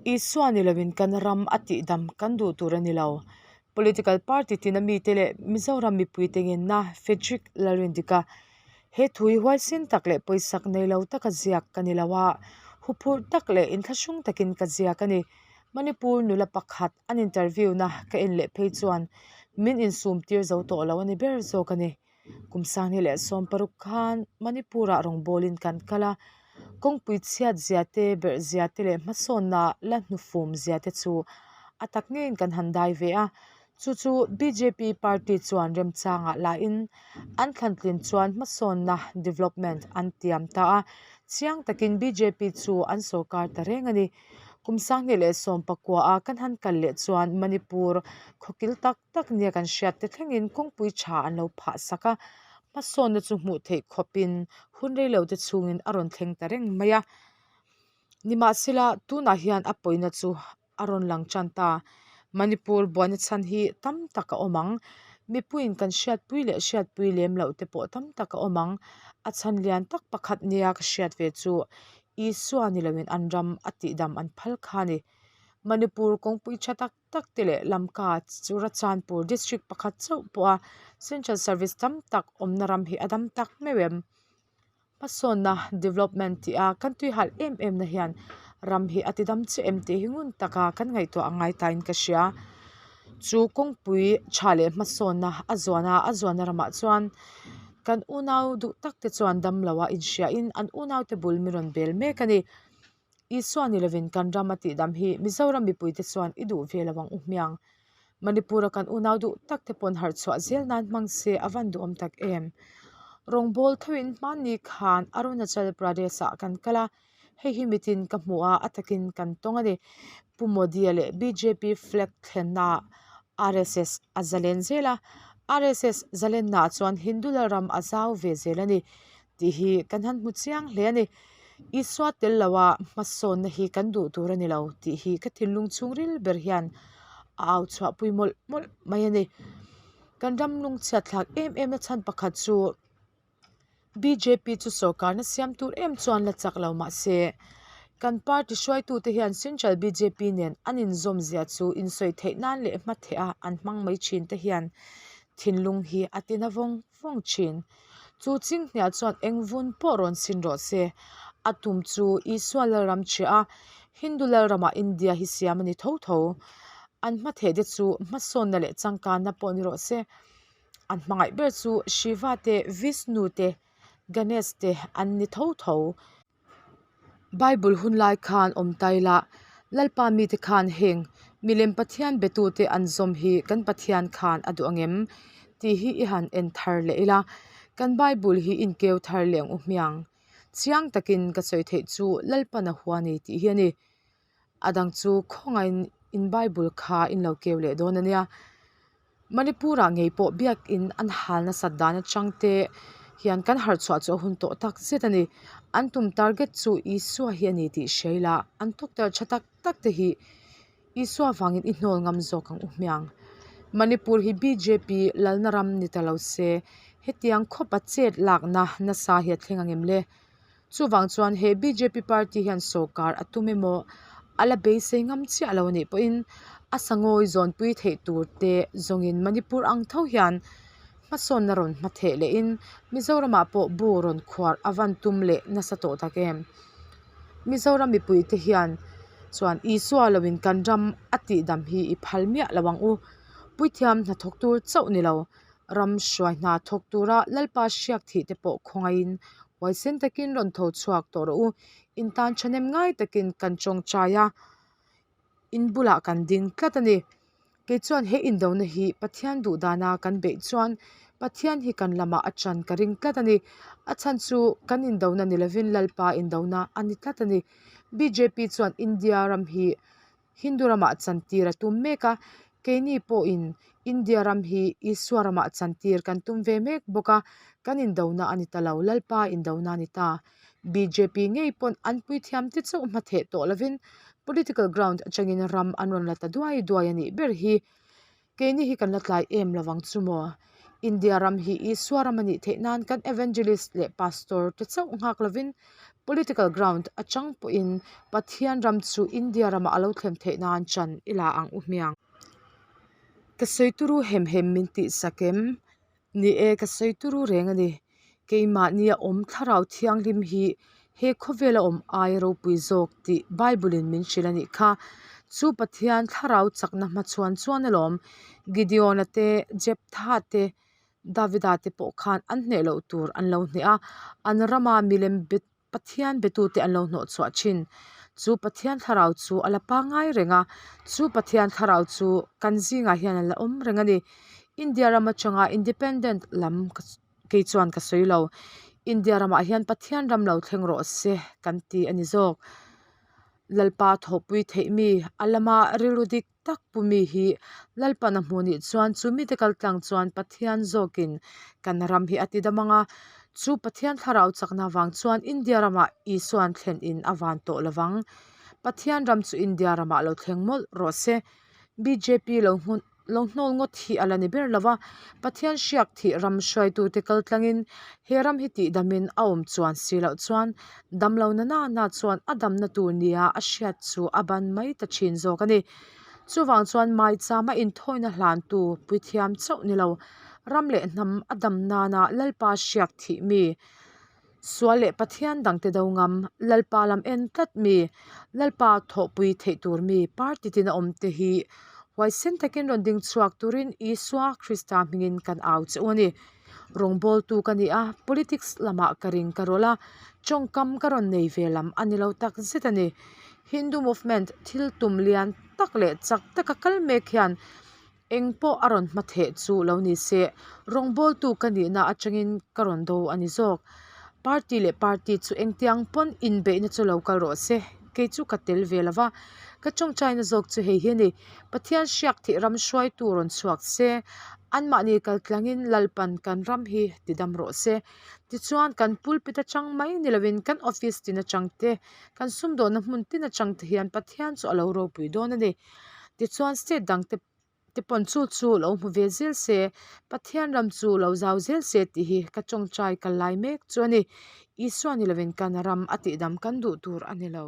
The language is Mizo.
Isua ni loin kan ram a tihdam kan duh tur a ni lo. Political party tina mite leh Mizoram mipuite ngenna Frederick Lalrindika he thu hi huaisen tak leh pawisak nei lo taka ziak ka ni lo a, huphurh tak leh inthlahrung takin ka ziak a ni. Manipur nula pakhat an interview na ka en leh phei chuan min insum tir zo tawh lo a ni ber zawk a ni. Kum sanghnih leh 16 khan Manipur-ah rawngbawlin kan kal a, kawngpui chhiat zia te, berh zia te leh hmasawnna la hnufum zia te chu a tak ngeiin kan han dai ve a. Chu chu bjp party chuan remchangah lahin an thlantlin chuan hmasawnna, development, an tiam ta a, chiang takin bjp chu an sawrkar ta reng a ni. Kum 2019 a kan han kal leh chuan Manipur khawkil tak tak nia kan hriat te thlengin kawngpui tha an lo phah sak a, hmasawnna chu hmuh theih khawpin hun reilo te chhungin a rawn thleng ta reng mai a. Nimahsela tunah hian a pawina chu a rawn lang tan ta. Manipur buaina chhan hi tam tak a awm ang. Mipuiin kan hriatpui leh hriatpui lem loh te pawh tam tak a awm ang. A chhan lian tak pakhat nia ka hriat ve chu Isua ni loin an ram a tihdam an phal kha a ni. Manipur kawngpui tha tak tak te leh Lamka Churachandpur district pakhat chauh pawha central service tam tak awmna ram hi a dam tak meuh em? Hmasawnna development tih a kan tui halh em em na hian ram hi a ti dam chiah em tih hi ngun taka kan ngaihtuah a ngai tain ka hria. Chu kawngpui tha leh hmasawnna a zuan a, a zuanna ramah chuan kan unau duh tak te chuan dam lo a inhriain an unau te bul mi rawn bel mek a ni. Isua ni lovin kan ram a tihdam hi Mizoram mipuite chuan i duh ve lo ang u hmiang. Manipur-a kan unau duh tak te pawn harh chhuah zel nan hmang se a van duhawm tak em. Rawngbâwl thoin hmanni khan Arunachal Pradesh-ah kan kal a, hei hi mitin ka hmu a, a takin kan tawng a ni. Pu Modi-a leh bjp flag thlenna RSS a zalen zel a, RSS zalennaah chuan Hindu Lalram a zau ve zel a ni tih hi kan han hmu chiang hle a ni. Isua tel loa hmasawnna hi kan duh tur a ni lo tih hi ka thinlung chhungril ber hian a au chhuahpui mawlh mawlh mai a ni. Kan ram lungchhiat thlak em em na chhan pakhat chu bjp chu sawrkarna siam tur em chuan la chak lo mah se kan party hruaitute hian central bjp nen an inzawm zia chu insawi theih nan leh hma theh a an hmang mai thin te hian thinlung hi a tina vawng vawng thin. Chu chinghniah chuan eng vun pawh rawn sin rawh se. A tum chu Isua Lalram chhia a, Hindu Lalramah India hi siam a ni tho tho. An hmatheh te chu hmasawnna leh changkanna pawh ni rawh se. An hmangaih ber chu Shiva te, Vishnu te, Ganesh te an ni tho tho. Bible hun lai khan awm ta ila, Lalpa mite khan heng milem Pathian betute an zawm hi kan Pathian khan a duh ang em? tih hi i han en thar leh ila, kan Bible hi inkeu thar leh ang u hmiang. Chiang takin ka sawi theih chu Lalpan a hua ni tih hi a ni. A dang chu khawngaihin in Bible kha in lo keu leh dawn a nia. Manipur-ah ngei pawh biakin an hal nasat dan atang te hian kan harh chhuah chu a hun tawh tak zet a ni. An tum target chu Isua hi a ni tih hria ila, an doctor tha tak tak te hi Isua vangin i hnawl ngam zawk ang u hmiang. Manipur hi bjp lalna ram ni ta lo se, hetiang khawpa chet lakna nasa hi a thleng ang em le? Chuvang chuan he bjp party hian sawrkar a tum emaw a la beisei ngam chiah lo anih pawhin a sangawi zawnpui theih tur te zawngin Manipur ang tho hian hmasawnna rawn hmatheh lehin Mizoramah pawh bu rawn khuar a van tum leh nasa tawh tak em. Mizoram mipuite hian chuan Isua loin kan ram a tihdam hi i phal miah lo ang u. Puithiam hnathawk tur chauh ni lo. Ram hruai hna thawk tura Lalpa hriak thih te pawh khawngaihin huaisen takin rawn tho chhuak tawh rawh u. In tan thahnem ngai takin kan tawngtai a, in bulah kan ding tlat a ni. Kei chuan he indona hi Pathian duh dana kan beih chuan Pathian hi kan lamah a ṭan ka ring tlat a ni. A chhan chu kan indona ni lovin Lalpa indona a ni tlat a ni. Bjp chuan India ram hi Hindu ramah chantir a tum mek a, keini pawhin India ram hi Isua ramah chantir kan tum ve mek bawk a, kan indona a ni ta lo, Lalpa indona a ni ta. Bjp ngei pawn an puithiam te chauh hmatheh tawh lovin political ground atangin ram an rawn la ta duai duai a nih ber hi. Keini hi kan la tlai em lovang chu maw? India ram hi Isua ram a nih theih nan kan Evangelist leh Pastor te chauh nghak lovin Political ground atang pawhin Pathian ram chu India ramah a lo thlen theih nan chan i la ang u hmiang. Ka sawi turu hem hem min tih sak em? Ni e, ka sawi turu reng a ni. Keimahnia awm thlarau thianghlim hi he khawvela awm aia ropui zawk tih Bible-in min hrilh a nih kha. Chu Pathian thlarau chakna hmachhuan chuan alawm Gideon-a te, Jeptha te, Davida te pawh khan an hneh loh tur an lo hneh a, an rama milem bet Pathian betute an lo hnawh chhuah thin. Chu Pathian thlarau chu a la pangngai reng a, chu Pathian thlarau chu kan zingah hian a la awm reng a ni. India ram atanga independent lam kei chuan ka sawi lo. India ramah hian Pathian ram lo thleng rawh se kan ti a ni zawk. Lalpa thawhpui theih mi, a lama rilru dik tak pu mi hi Lalpan a hmuh nih chuan chu mite kal tlang chuan Pathian zawkin kan ram hi a ti dam ang a, chu Pathian thlarau chakna vang chuan India ramah Isua'n thlen in a van tawh lo vang. Pathian ram chu India ramah lo thleng mawlh rawh se. Bjp lo lo hnawl ngawt hi a la ni ber lo va, Pathian hriak thih ram hruaitute kal tlangin he ram hi tihdamin a awm chuan si loh chuan damlo na na na chuan a damna tur nia a hriat chu a ban mai ta thin zawk a ni. Chuvang chuan maichama inthawina hlantu puithiam chauh ni lo, ram leh hnam a dam nana Lalpa hriak thih mi, Sual leh Pathian dangte do ngam, Lalpa lam en tlat mi, Lalpa thawhpui theih tur mi party tina awm te hi huaisen takin rawn ding chhuak turin Isua Krista hmingin kan au che u a ni. Rawngbawltu ka ni a, politics lamah ka ring ka rawlh a, tawngkam ka rawn nei ve lam a ni lo tak zet a ni. Hindu movement thil tum lian tak leh chak taka kal mek hian Eng pawh a rawn hma theh chu lo ni se, rawngbawltu ka nihna atangin ka rawn do a ni zawk. Party leh party chu engtiang pawn inbeihna chu lo kal rawh se, kei chu ka tel ve lo va. Ka tawngtaina zawk chu hei hi a ni, Pathian hriak thih ram hruaitu rawn chhuak se, anmahni kaltlangin Lalpan kan ram hi tidam rawh se. Tichuan, kan pulpit atang mai ni lovin kan office tin atang te, kan sumdawnna hmun tin atang te hian Pathian chu a lo ropui dawn a ni. Tichuan state dang te te pawn chu chu lo hmu ve zel se, Pathian ram chu lo zau zel se tih hi ka tawngtai kal lai mek chu a ni. Isua ni lovin kan ram a tihdam kan duh tur a ni lo.